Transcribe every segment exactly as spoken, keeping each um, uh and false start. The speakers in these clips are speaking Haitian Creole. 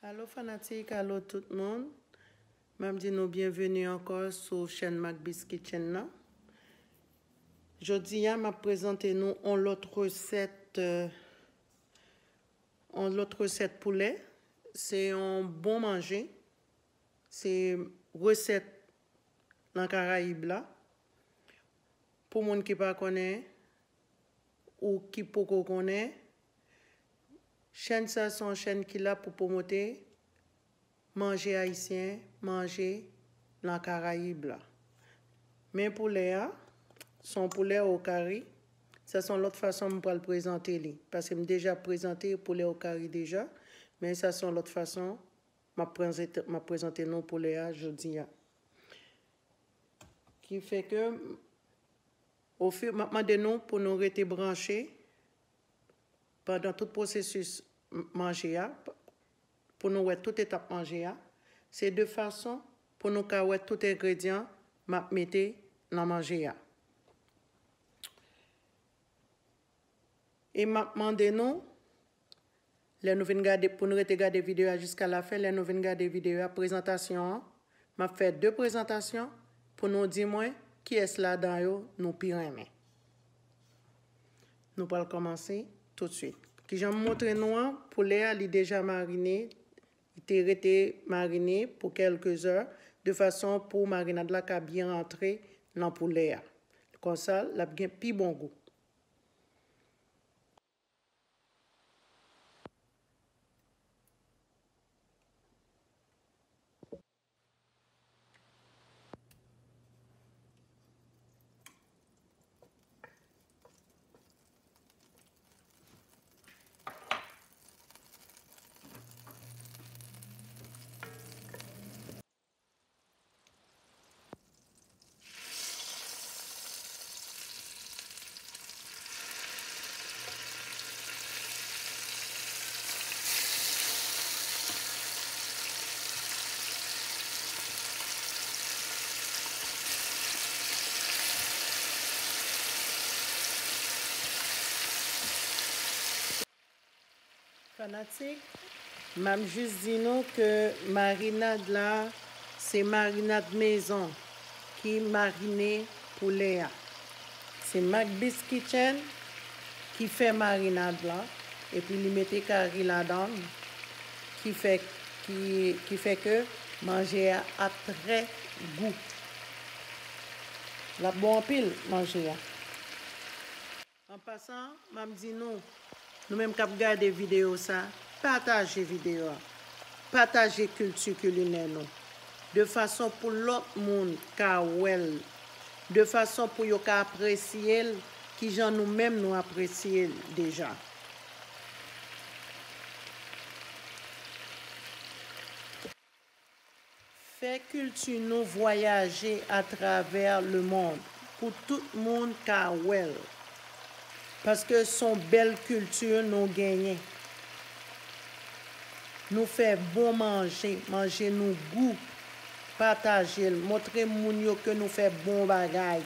Alo fanatik, alo tout moun. M ap di nou byenveni ankò sou chèn Macbis Kitchen nan. Jodi a, m ap prezante nou yon lòt resèt, euh, yon lòt resèt poulè. Se yon bon manje. Se resèt nan Karayib la. Pou moun ki pa konnen, ou ki poko konnen, chèn sa se yon chèn ki la pou pwomote manje ayisyen, manje nan Karayib la. Men poulè a, se yon poulè o kari. Sa se yon lòt fason m pral prezante li. Paske m deja prezante poulè o kari deja. Men sa se yon lòt fason m ap prezante, m ap prezante nou poulè a jodi a. Ki fè ke, ofi, m ap mande nou pou nou rete branche pandan tout pwosesis m-, manje a, pou nou wè tout etap manje a. Se de fason pou nou ka wè tout engredyan m ap mete nan manje a. E m ap mande nou, lè nou vin gade, pou nou rete gade videyo a jiska lafen, lè nou vin gade videyo a, prezantasyon an, m ap fè de prezantasyon pou nou di mwen kiyès ladan yo nou pi renmen. Nou pral kòmanse toutswit. Kijan m montre nou an, poulè a li deja marine, li te rete marine pou kèlke zè, de fason pou marinad la ka byen rantre nan poulè a. Konsa, l ap gen pi bon gou. Fanatik, m ap jis di nou ke marinad la, se marinad mezon ki marine poulè a. Se Macbis Kitchen ki fè marinad la, epi li mete kari ladan l, ki fè, ki, ki fè ke manje a ap trè gou. L ap bon anpil manje a. An pasan, m ap di nou, nou menm k ap gade videyo sa, pataje videyo a. Pataje kilti kilinè nou. De fason pou lòt moun ka wè l. De fason pou yo ka apresye l, kijan nou menm nou apresye l deja. Fè kilti nou vwayaje atravè lemonn pou tout moun ka wè l. Paske s on bèl kilti nou genyen. Nou fè bon manje, manje nou gou. Pataje l, montre moun yo ke nou fè bon bagay.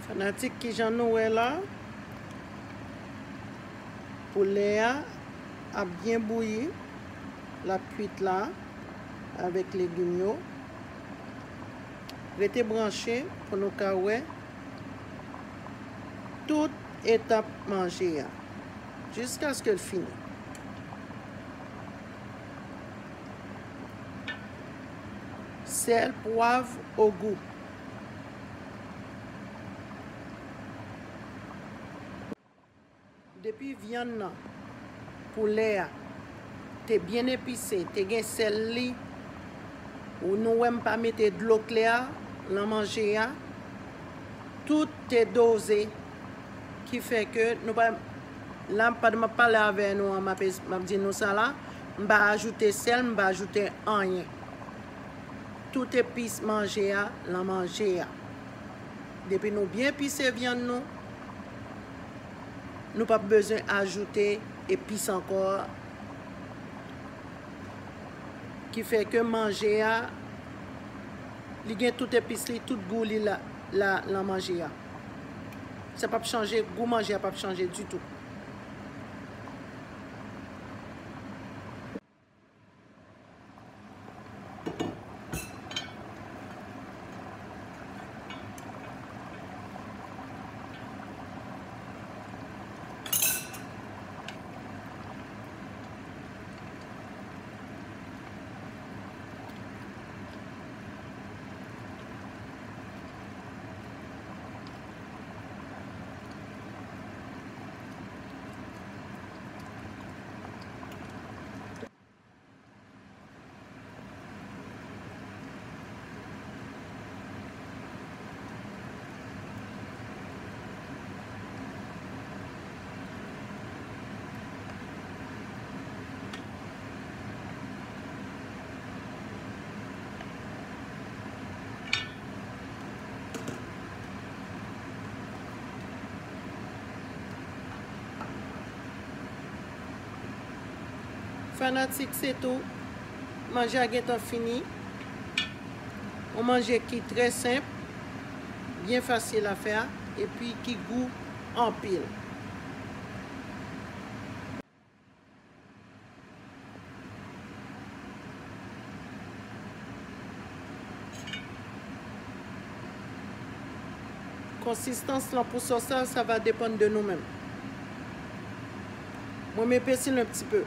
Fanatik, kijan nou wè la? Poulè a ap byen bouyi, l ap kwit la avèk legim yo. Rete branche pou nou ka wè tout etap manje a jiskaske l fini. Sèl, pwav, ogou. Depi vyann nan, poulè a, te byen epise, te gen sèl li, ou nou wè m pa mete dlo klè a lan manje a, tout te doze, ki fè ke nou pa, la, pandan m ap pale avè nou an, m ap es-, m ap di nou sa la, m pa ajoute sèl, m pa ajoute anyen. Tout epis manje a, lan manje a. Depi nou byen epise vyann nou, nou p ap bezwen ajoute epis ankò. Ki fè ke manje a, li gen tout epis li, tout gou li la, la, lan manje a. Sa p ap chanje, gou manje a p ap chanje ditou. Fanatik, se tou. Manje a gentan fini. Yon manje ki trè senp, byen fasil a fè, epi ki gou anpil. Konsistans lan pou sòs la, sa va depann de nou menm. Mwen, m epesi l un petit peu.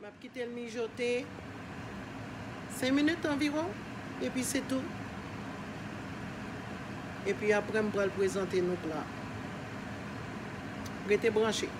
M ap kite l mijote senk minit anviwon, epi se tou. Epi apre, m pral prezante nou pla. Rete branche.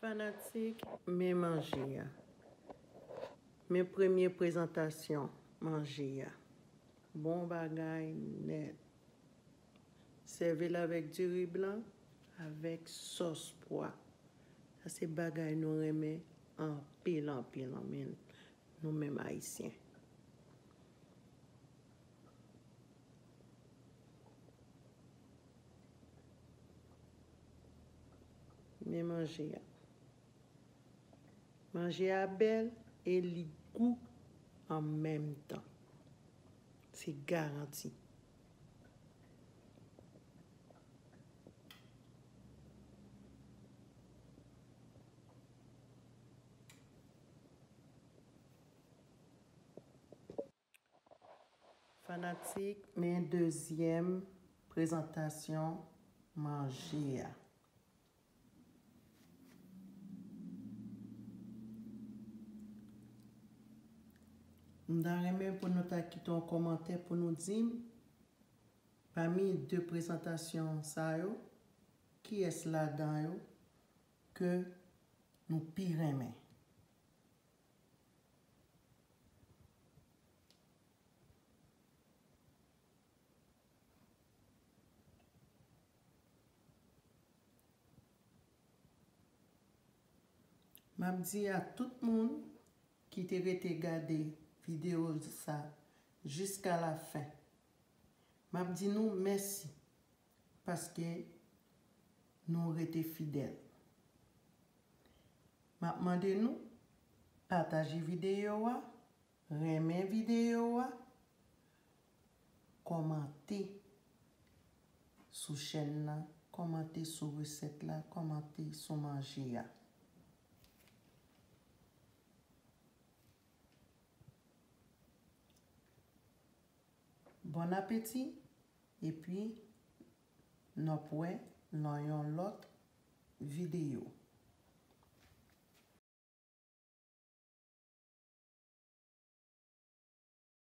Fanatik, men manje a. Men premye prezantasyon manje a. Bon bagay nèt. Sèvi l avèk diri blan, avèk sòs pwa. Sa se bagay nou renmen anpil, anpil, anpil, nou menm Ayisyen. Men manje a. Manje a bèl e li gou an menm tan. Se garanti. Fanatik, men dezyèm prezantasyon manje a. M ta renmen pou nou ta kite yon kòmantè pou nou di m, pami de prezantasyon sa yo, kiyès ladan yo ke nou pi renmen. M ap di a tout moun ki te rete gade videyo sa jiska la fen. M ap di nou mèsi paske nou rete fidèl. M ap mande nou pataje videyo a, renmen videyo a, kòmante sou chèn nan, kòmante sou resèt la, kòmante sou manje a. Bon apeti, epi n ap wè nan yon lòt videyo.